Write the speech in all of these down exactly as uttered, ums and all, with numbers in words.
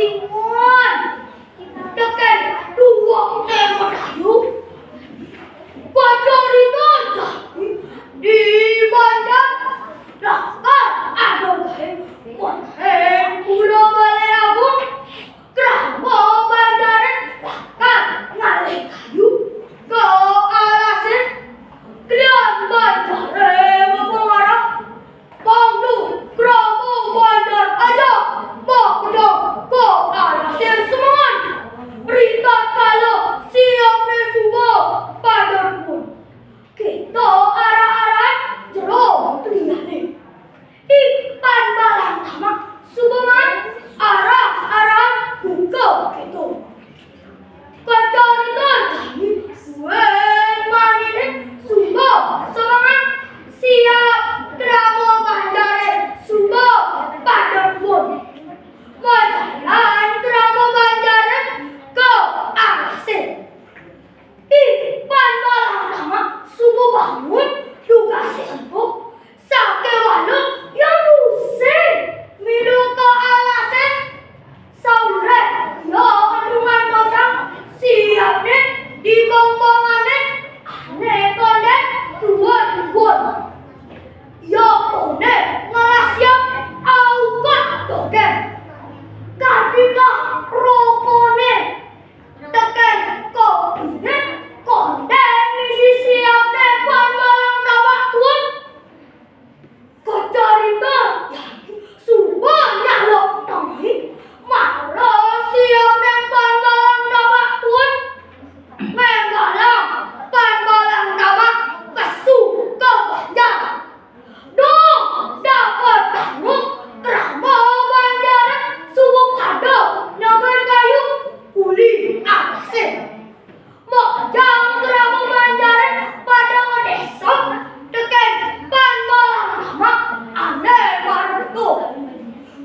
Timun, tekén duwong né Medayu. Pacarita jani di banjar, lakar ada gaé main gula balé agung. Krama banjaré lakar ngalih kayu ka alasé. Klian banjaré mapangarah, mangda krama banjar ajak makejang ka alasé semengan. Ritatkala siapné suba pada duun, kéto arah-arahan jero kliané. Ih, Pan Balang Tamak suba maan arah-arahan buka kéto. Pacarita jani buin maniné suba semengan, siap krama banjaré suba pada duun. Majalan krama banjaré ka alasé. Ih, Pan Balang Tamak suba bangun dugasé empuk, sakéwala ia tusing milu ka alasé. Sawiréh ia anu ngantosang siapné di bongkongané ané kondén duun-duun. Ia koné ngelah siap aukud dogén. Kadinlah rokoné tekén kopiné kondén misi siapné Pan Balang Tamak duun. Kacarita jani suba nyaluk tengai, mara siapné Pan Balang Tamak duun. Ngénggalang Pan Balang Tamak pesu ka banjar. Duh, dapetanga krama banjaré suba pada nebar kayu uli alasé. Makejang krama banjaré pada ngadesek tekén Pan Balang Tamak ané mara buka.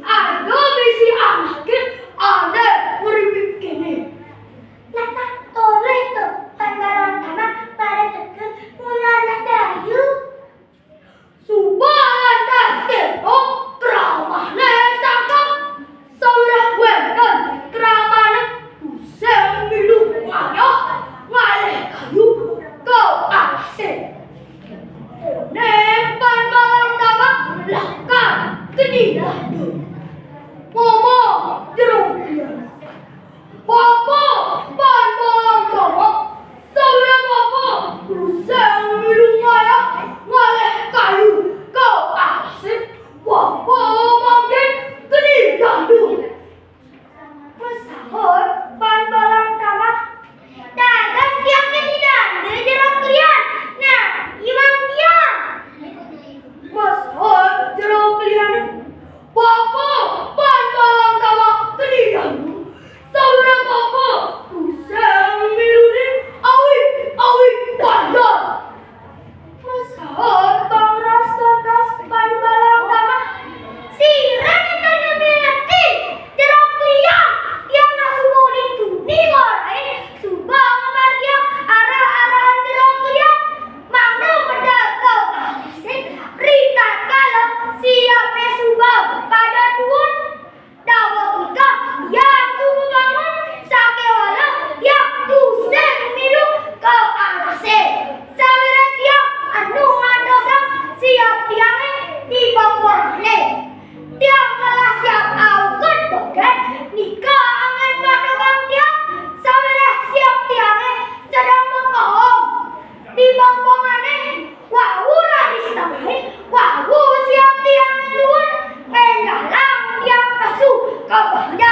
Ada bisi anaké ané ngripit kéné. Nah, nah, tolih to, Pan Balang Tamak mara teka mula anak dayu. Suba lantas kéto kramané sangkep, sawiréh wénten kramané tusing milu ngayah ngalih kayu ka alasé. Koné Pan Balang Tamak lakar keni danda. Ngomong jero klian. Bapa Pan Balang Tamak, sawiréh bapa tusing milu ngayah ngalih kayu ka alasé, bapa mangkin keni danda. Masaut Pan Balang Tamak, dados tiang keni danda jero klian. Nah, iwang tiang. Masaut jero kliané, bapa Pan Balang Tamak keni danda. Sawiréh bapa tusing miluné awig-awig banjar. Masaut bangras lantas Pan Balang Tamak, sira né tanya milu jero klian, tiang nak suba uli tuni ngorahin, suba ngamargiang arah-arahan jero klian. Mangda medal ka alasé, ritatkala siapné suba pada duun. Daweg nika tiang suba bangun, sakéwala tiang tusing milu ka alasé. Sawiréh tiang anu ngantosang siap tiangé di bongkongané. Tiang ngelah siap aukud dogén, nika anggén padoman tiang, sawiréh siap tiangé sedeng makohom. Di bongkongané, wau raris tengai, wau siap tiangé duun, ngénggalang tiang pesu ka banjar.